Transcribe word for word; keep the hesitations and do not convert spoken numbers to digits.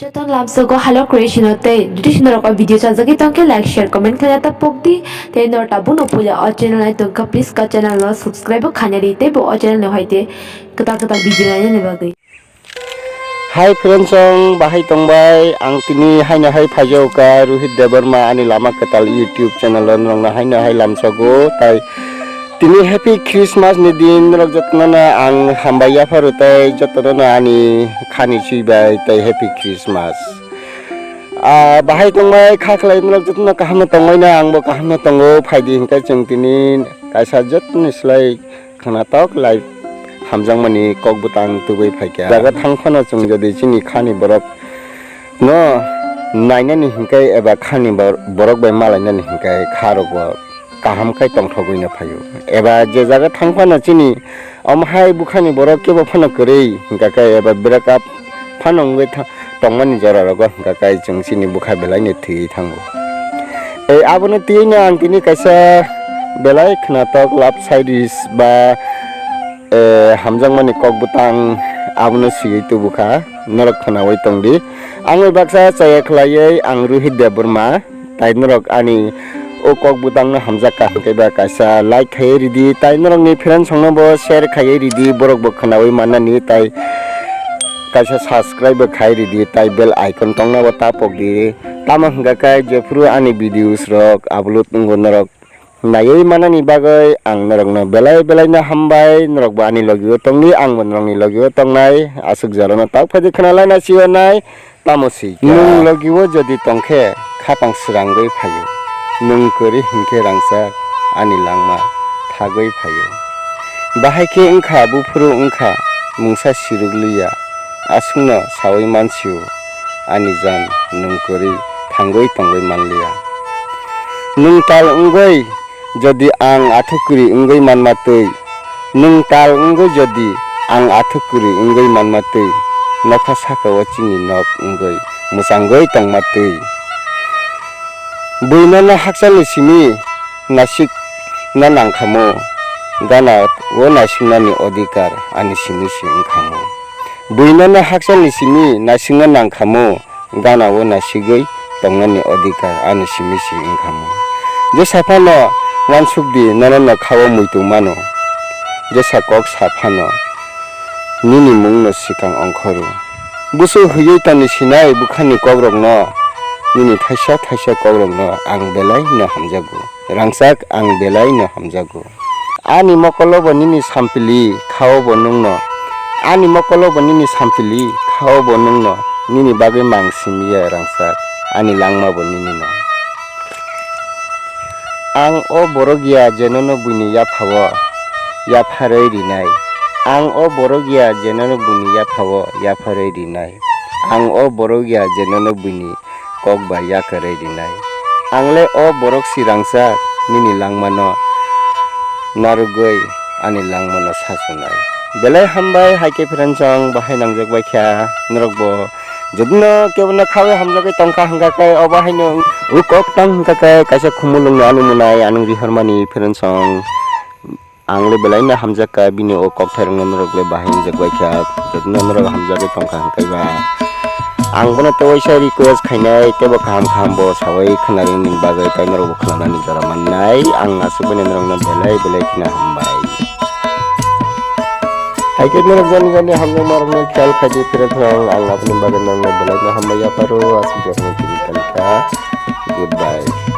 Joto lamsogo Hello Creation o tei jodi norok o video chajagwi tongkhe like, share, comment khaina ta pokdi. Tei nor tabuk no puila o channel nai tongkha, please ka channel no subscribe bo khaina di tei bo o channel no hai tei kwtal kwtal video nainani bagwi. Hi friends, song bahai tongbai, ang tini haino hai phaijago ka Rohit Debbarma ani Lama Kwtal YouTube channel o norokno haino hai lamsogo tai. Tini Happy Christmas ni din, norok jotono no ang hambai yapharo tei jotono no ani khani chuibai tei Happy Christmas. Ah, bahai tongbai kha khlai norok jotono kaham no tongbai na, ang bo kaham no tongo, phaidi hinkhe chwng tini kaisa jotoni slai khwnatok live hamjakmani kok bwtang tubui phaikha. Jaga thang phano chwng jodi chini khani borok no nainani hinkhe eba khani bor-, borok bai malainani hinkhe kha rok bo kaham khai tongthogwi no phaio. Eba je jaga thang phano chini omo hai bukhani borok kebo phano kwrwi hinkha khe eba break up phano wngwi tha-, tongmani jora rogo hinkha khe chwng chini bukha belai no thwiwi thango. Tei abono twiwi no ang tini kaisa belai khwnatok love series ba eh, hamjakmani kok bwtang abono swiwi tubukha, norok khwnawi tongdi. Ang bai baksa chaya khlaiwi ang Rohit Debbarma, tai norok ani o kok bwtangno hamjakka hinkhe ba kaisa like khaiwi ridi, tai norokni friends rokno bo share khaiwi ridi, borok bo khwnawi mannani, tai kaisa subscribe bo khai ridi, tai bell icon tongna bo ta pokdi. Tamo hwnkha khe jephuru ani videos rok upload wngo norok naiwi manani bagwi ang norokno belai belai no hambai, norokbo ani logio tongdi, angbo norokni logio tongnai, aswk jorano tok phaidi khwnalaina sio nai, tamo swi kha. Nwng logio jodi tongkhe khapang srangwi phaio, nwng kwrwi hinkhe rangchak ani langma thagwi phaio. Bahai khe wngkha buphuru wngkha mungsa siruk liya, aswkno sawi mansio ani jan nwng kwrwi thangwi tongwi manliya. Nwng tal wngwi jodi ang athukuri wngwi manma twi, nwng tal wngwi jodi ang athukuri wngwi manma twi, nokha sakao chini nok wngwi mwchangwi tongma twi. Buinano hakchalni simi nasikna nangkhamo, gana o naisiknani odhikar ani simi se wngkhamo. Buinano hakchalni simi nasikna nangkhamo, gana o nasigwi tongnani odhikar ani simi se wngkhamo. Jesa phano uansukdi, nono nokha o muitu mano. Jesa kok sa phano nini mungno swkang ongkhoro. Busu hwiwi tongni sinai bukhani kokrokno, nini thaisa thaisa kokrokno ang belai no hamjago. Rangchak ang belai no hamjago. Ani mokolo bo nini sampili, khao bo nwngno. Ani mokolo bo nini sampili, khao bo nwngno. Nini bagwi mang simiya rangchak, ani langma bo nini no. Ang o borok ya je nono buini yaphao yapharwi rinai. Ang o borok ya je nono buini yaphao yapharwi rinai. Ang o borok ya je nono buini kok bai yakarwi rinai. Ang le o borok si rangchak nini langmano narwgwi ani langmano sasunai. Belai hambai, hai khe friends, ang bahai nangjak bai kha norok bo. Jodino kebono khawi hamjagwi tongkha hwnkha khe, obo haino o kok tang hwnkha khe kaisa khumulwngno ani mwnai anung rihormani friends, ang le belai no hamjak kha bini o kokthairokno norok le bahai wngjak bai kha, jotono norok hamjagwi tongkha hwnkhe ba. Ang bono tewaisa request khainai, teibo kaham kaham bo sawi khwnarwngni bagwi tei norok bo khwnanani jora mannai. Ang aswk bai norokno belai belai kheno hambai. Hai khe norok jani jani hamjakma rokno khiyal khaidi, phirok rok ang aboni bagwi norokno belai no hambai yapharo, aswk jotono kiri kha. Goodbye.